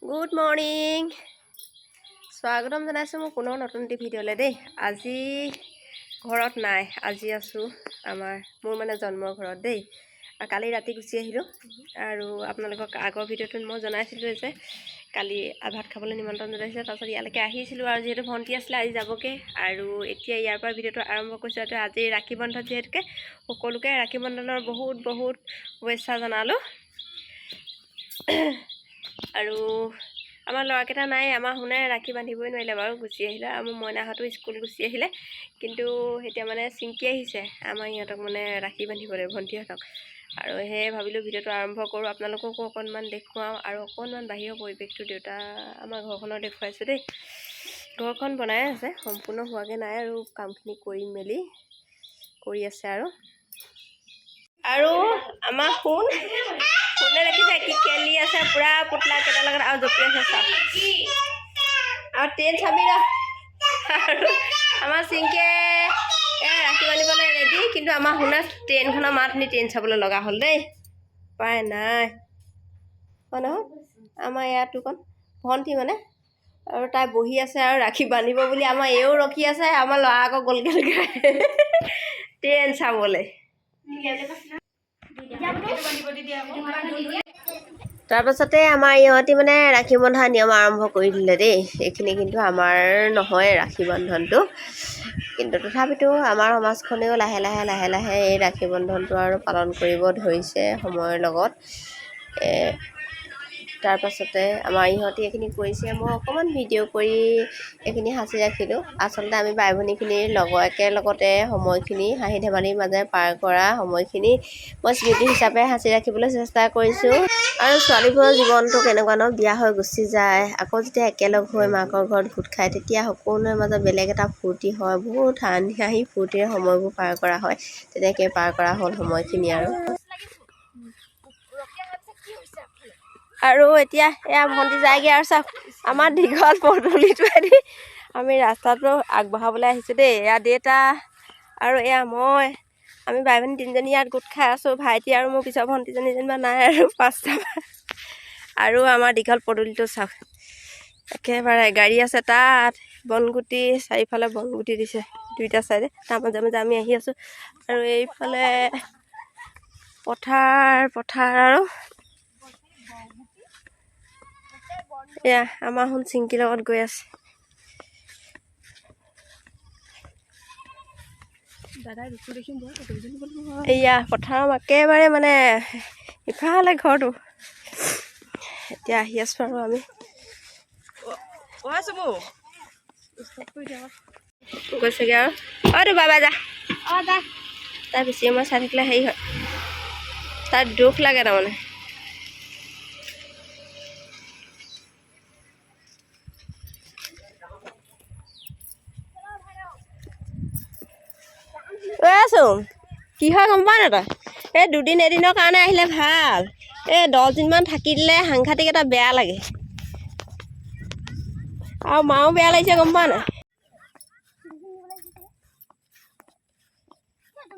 Good morning, স্বাগতম জনাইছোঁ মোৰ পুনৰ নতুন এটি ভিডিঅ'লৈ দেই। আজি ঘৰত নাই, আজি আছোঁ মোৰ মানে জন্মৰ ঘৰত দেই। আৰু কালি ৰাতি গুচি আহিলোঁ। আৰু আপোনালোকক আগৰ ভিডিঅ'টোত মই জনাইছিলোঁ যে কালি ভাত খাবলৈ নিমন্ত্ৰণ জনাইছিলে, তাৰপিছত ইয়ালৈকে আহিছিলোঁ। আৰু যিহেতু ভণ্টি আছিলে, আজি যাবগৈ। আৰু এতিয়া ইয়াৰ পৰা ভিডিঅ'টো আৰম্ভ কৰিছোঁ। আৰু আজি ৰাখী বন্ধন যিহেতুকে সকলোকে ৰাখী বন্ধনৰ বহুত বহুত শুভেচ্ছা জনালোঁ। আৰু আমাৰ ল'ৰাকেইটা নাই, আমাৰ সোণাই ৰাখী বান্ধিবই নোৱাৰিলে বাৰু, গুচি আহিলে। আৰু মোৰ মইনাহঁতো স্কুল গুচি আহিলে। কিন্তু এতিয়া মানে চিংকি আহিছে আমাৰ ইহঁতক মানে ৰাখী বান্ধিবলৈ, ভণ্টিহঁতক। আৰু সেয়ে ভাবিলোঁ ভিডিঅ'টো আৰম্ভ কৰোঁ, আপোনালোককো অকণমান দেখুৱাওঁ আৰু অকণমান বাহিৰৰ পৰিৱেশটো দেউতা আমাৰ ঘৰখনৰ দেখুৱাইছোঁ দেই। ঘৰখন বনাই আছে, সম্পূৰ্ণ হোৱাগৈ নাই আৰু কামখিনি কৰি মেলি কৰি আছে। আৰু আৰু আমাৰ সোণে দেখিছে কি খেলি আছে পূৰা পুতলা কেইটাৰ লগত আৰু জঁপিয়াই আছে চাওক। আৰু ট্ৰেইন চাবি ৰ। আৰু আমাৰ চিংকে ৰাখী বান্ধিবলৈ ৰেডি, কিন্তু আমাৰ সোণা ট্ৰেইনখনৰ মাত শুনি ট্ৰেইন চাবলৈ লগা হ'ল দেই। উপায় নাই, হয় নহয়? আমাৰ ইয়াত অকণ ভণ্টি মানে আৰু তাই বহি আছে আৰু ৰাখী বান্ধিব বুলি আমাৰ এইও ৰখি আছে। আমাৰ ল'ৰা আকৌ গ'লগৈ ট্ৰেইন চাবলৈ। তাৰপাছতে আমাৰ ইহঁতি মানে ৰাখী বন্ধা নিয়ম আৰম্ভ কৰি দিলে দেই। এইখিনি কিন্তু আমাৰ নহয় ৰাখী বন্ধনটো, কিন্তু তথাপিতো আমাৰ সমাজখনেও লাহে লাহে লাহে লাহে এই ৰাখী বন্ধনটো আৰু পালন কৰিব ধৰিছে সময়ৰ লগত। তাৰপাছতে আমাৰ ইহঁতি এইখিনি কৰিছে, মই অকণমান ভিডিঅ' কৰি এইখিনি সাঁচি ৰাখিলোঁ। আচলতে আমি বাই ভনীখিনিৰ লগৰ একেলগতে সময়খিনি হাঁহি ধেমালিৰ মাজেৰে পাৰ কৰা সময়খিনি মই স্মৃতি হিচাপে সাঁচি ৰাখিবলৈ চেষ্টা কৰিছোঁ। আৰু ছোৱালীবোৰৰ জীৱনটো কেনেকুৱা ন, বিয়া হৈ গুচি যায়, আকৌ যেতিয়া একেলগ হৈ মাকৰ ঘৰত গোট খায়, তেতিয়া সকলোৰে মাজত বেলেগ এটা ফূৰ্তি হয়। বহুত হাঁহি ফূৰ্তিৰে সময়বোৰ পাৰ কৰা হয়। তেনেকৈ পাৰ কৰা হ'ল সময়খিনি। আৰু এতিয়া এয়া ভণ্টি যায়গৈ। আৰু চাওক, আমাৰ দীঘল পদূলিটোৱেদি আমি ৰাস্তাটো আগবঢ়াবলৈ আহিছোঁ দেই। এয়া দেউতা আৰু এয়া মই, আমি বাই ভনী তিনিজনী ইয়াত গোট খাই আছোঁ। ভাইটি আৰু মোৰ পিছৰ ভণ্টিজনী যেনিবা নাই, আৰু পাঁচটা। আৰু আমাৰ দীঘল পদূলিটো চাওক, একেবাৰে গাড়ী আছে তাত, বনগুটি চাৰিওফালে বনগুটি দিছে দুইটা চাইডে, তাৰ মাজে মাজে আমি আহি আছোঁ। আৰু এইফালে পথাৰ পথাৰ। আৰু এয়া আমাৰ সোণ চিংকিৰ লগত গৈ আছে। এয়া পথাৰৰ একেবাৰে মানে ইফালে ঘৰটো। এতিয়া আহি আছোঁ আৰু আমি গৈছেগৈ। আৰু অ' তো বাবা যা, তাৰ বেছি সময় চাই থাকিলে হেৰি হয়, তাৰ দুখ লাগে তাৰমানে। ঐ কি হয় গম পাৱ নাই তই? এই দুদিন এদিনৰ কাৰণে আহিলে ভাল, এই 10 দিনমান থাকি দিলে সাংঘাতিক এটা বেয়া লাগে। আৰু মাও বেয়া লাগিছে, গম পাৱ নাই?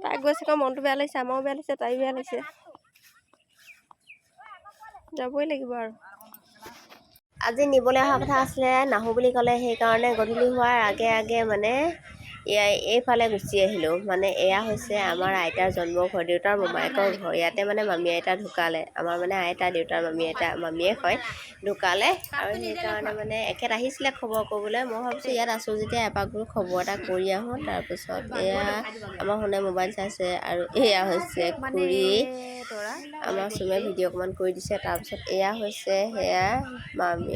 তাই গৈছে আকৌ মনটো বেয়া লাগিছে, আমাৰো বেয়া লাগিছে, তাইও বেয়া লাগিছে। যাবই লাগিব। আৰু আজি নিবলৈ অহা কথা আছিলে, নাহোঁ বুলি ক'লে, সেইকাৰণে গধূলি হোৱাৰ আগে আগে মানে এইফালে গুচি আহিলোঁ। মানে এয়া হৈছে আমাৰ আইতাৰ জন্ম ঘৰ, দেউতাৰ মোমায়েকৰ ঘৰ। ইয়াতে মানে মামী আইতা ঢুকালে। আমাৰ মানে আইতা দেউতাৰ মামী আইতা, মামীয়েক হয়, ঢুকালে। আৰু সেইকাৰণে মানে এখেত আহিছিলে খবৰ কৰিবলৈ। মই ভাবিছোঁ ইয়াত আছোঁ যেতিয়া এপাক বোলো খবৰ এটা কৰি আহোঁ। তাৰপিছত এয়া আমাৰ সোণে মোবাইল চাইছে। আৰু এয়া হৈছে খুৰী, আমাৰ চুমে ভিডিঅ' অকণমান কৰি দিছে। তাৰপিছত এয়া হৈছে সেয়া মামী,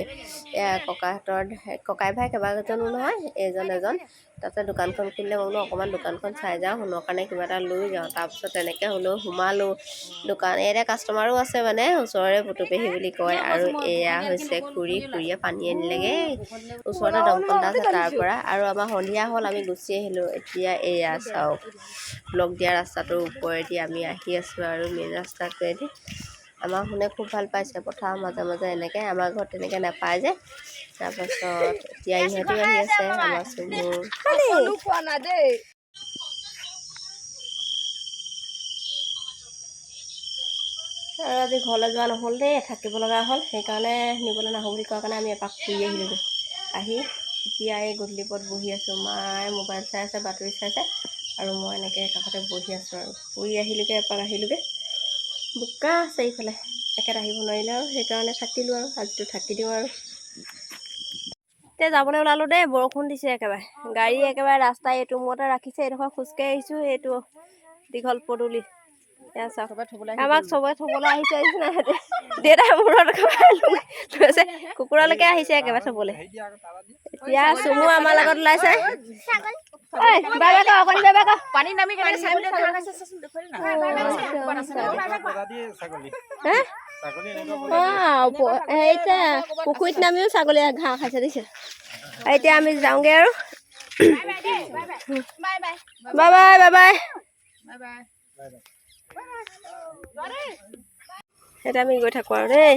এয়া ককাহঁতৰ ককাই ভাই কেইবাজনো নহয়, এইজন এজন। তাতে দোকানখন খুলিলে, মই বোলো অকণমান দোকানখন চাই যাওঁ, সোণৰ কাৰণে কিবা এটা লৈ যাওঁ। তাৰপিছত তেনেকৈ হ'লেও সোমালোঁ দোকান। ইয়াতে কাষ্টমাৰো আছে, মানে ওচৰৰে পুতুপেহী বুলি কয়। আৰু এয়া হৈছে খুৰী, খুৰীয়ে পানী আনিলেগৈ, ওচৰতে দমকল এটা আছে তাৰ পৰা। আৰু আমাৰ সন্ধিয়া হ'ল, আমি গুচি আহিলোঁ। এতিয়া এয়া চাওক, ব্লক দিয়া ৰাস্তাটোৰ ওপৰেদি আমি আহি আছোঁ। আৰু মেইন ৰাস্তাটোৱেদি আমাৰ সোণে খুব ভাল পাইছে পথাৰৰ মাজে মাজে এনেকৈ, আমাৰ ঘৰত তেনেকৈ নাপায় যে। তাৰপাছত এতিয়া ইহঁতিও আহি আছে, আমাৰ চুমু। আৰু আজি ঘৰলৈ যোৱা নহ'ল দেই, থাকিব লগা হ'ল। সেইকাৰণে নিবলৈ নাহোঁ বুলি কোৱাৰ কাৰণে আমি এপাক ফুৰি আহিলোগৈ। আহি এতিয়া এই গধূলি পৰত বহি আছোঁ। মায়ে মোবাইল চাই আছে, বাতৰি চাইছে আৰু মই এনেকৈ কাষতে বহি আছোঁ। আৰু ফুৰি আহিলোগৈ, এপাক আহিলোগৈ। বোকা আছে এইফালে, একেট আহিব নোৱাৰিলে আৰু সেইকাৰণে থাকিলোঁ আৰু আজিতো থাকি দিওঁ। আৰু এতিয়া যাবলৈ ওলালোঁ দেই। বৰষুণ দিছে একেবাৰে, গাড়ী একেবাৰে ৰাস্তা এইটো মূৰতে ৰাখিছে। এইডোখৰ খোজকাঢ়ি আহিছোঁ। এইটো দীঘল পদূলি, এয়া চাওক। আমাক চবে থ'বলৈ আহিছে। আহিছে নাই সিহঁতে? দেউতাৰ মূৰত একেবাৰে লৈছে, কুকুৰলৈকে আহিছে একেবাৰে থ'বলৈ। এতিয়া চুমু আমাৰ লগত ওলাইছে। ঐ বাই বাই ক, অকণি বাই বাই ক। পানী নামি কেনে ছাগলী ঘাঁহ খাইছে, চাচোন, দেখুৱালি না? ছাগলী। হে। ছাগলী এনেকুৱা। অঁ, হেৰিতে পুখুৰীত নামিও ছাগলীয়ে ঘাঁহ খাইছে দেখিছে। এতিয়া আমি যাওঁগৈ আৰু। Bye bye. Bye bye, bye bye. Bye bye. এতিয়া আমি গৈ থাকোঁ আৰু দেই।